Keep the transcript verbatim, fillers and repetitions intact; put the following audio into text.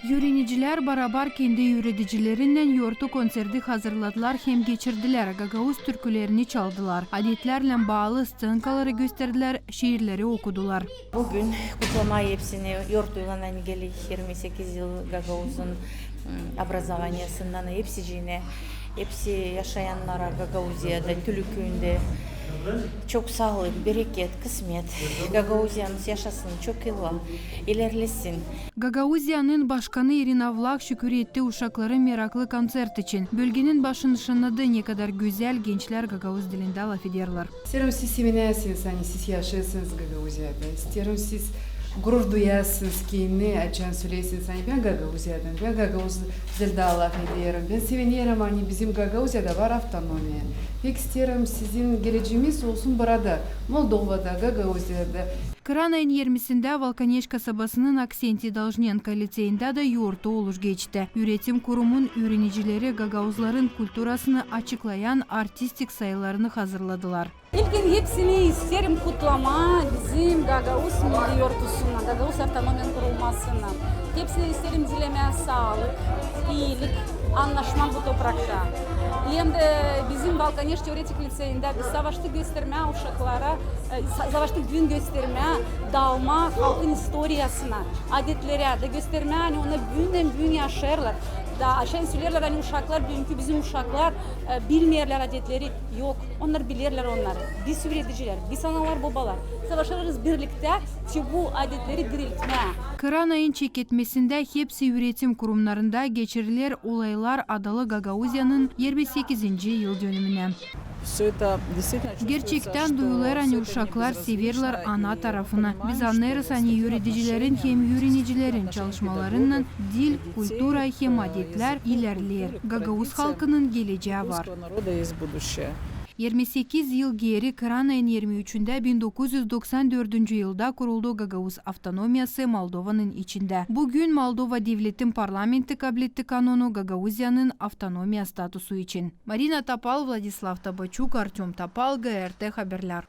Üürenicilär barabar kendi üüredicilerinnän yortu konţerti hazırladılar hem geçirdilär, gagauz türkülerini çaldılar, adetlärlän baalı sţenkaları gösterdilär, şiirleri okudular. Büün kutlamaa hepsini, yortuylan, ani geler irmi sekiz yıl Gagauzun, m, obrazovaniyasından, hepsiciinä, hepsi yaşayannara Gagauziyada, Tülü küüyündä. Çok saalık, bereket, kısmet. Gagauziyamız yaşasın, çok yıllar ilerlesin. Gagauziyanın başkanı İrina Vlah şükür etti uşakların meraklı konţert için. Bölgenin başını şannadı, ne kadar gözäl gençlär gagauz dilindä lafederlär. İsteerim, siz sevinäsiniz, ani siz yaşêêrsınız Gagauziyada. İsteerim, siz gurur duyasınız kendini, açan söleersiniz, ani bän Gagauziyadan, bän gagauz dildä lafederim. Bän sevinerim, ani bizim Gagauziyada var avtonomiya. Pek isteerim, sizin geleceniz olsun burada, Moldovada, Gagauziyada. Kıran ayın irmisindä Valkaneş kasabasının Aksenti Dolžnenko liţeyindä dä yortu oluş geçti. Üüretim kurumun üürenicileri gagauzların kulturasını açıklayan artistik sayılarını hazırladılar. İlkin hepsini isteerim kutlamaa bizim gagauz milli yortusunnan, gagauz avtonomiyanın kurulmasınnan. Hepsinä isteerim dilemää saalık, iilik, annaşma bu toprakta. Hem dä bizim Valkaneş teoretik liţeyindä biz savaştık göstermää uşaklara, e, sa-, savaştık büün göstermää, dalmaa halkın istoriyasına, adetlerä da göstermää, ani onnar büündän-büün yaşêêrlar. Da açan söleerlär, ani uşaklar, büünkü bizim uşaklar, e, bilmeerlär adetleri. Yok, onnar bilerlär onnar. Biz üüredicilär, biz analar, bobalar savaşêrız birliktä, ki bu adetleri diriltmää. Kıran ayın çeketmesindä hepsi üüretim kurumnarında geçiriler olaylar adalı Gagauziyanın irmi sekizinci yıldönümünä. Gerçektän duyulêr, ani uşaklar severlär ana tarafını. Biz annêêrız, ani üüredicilerin hem üürenicilerin çalışmalarınnan dil, kultura hem adetlär ilerleer. Gagauz halkının gelecää var. İrmi sekiz yıl geeri, kıran ayın irmi üçündä bin dokuz üz doksan dördüncü yılda kuruldu Gagauz avtonomiyası Moldovanın içindä. Büün Moldova devletin parlamenti kabletti kanonu Gagauziyanın avtonomiya statusu için. Marina Topal, Vladislav Tabaçuk, Artёm Topal, GRT Haberlär.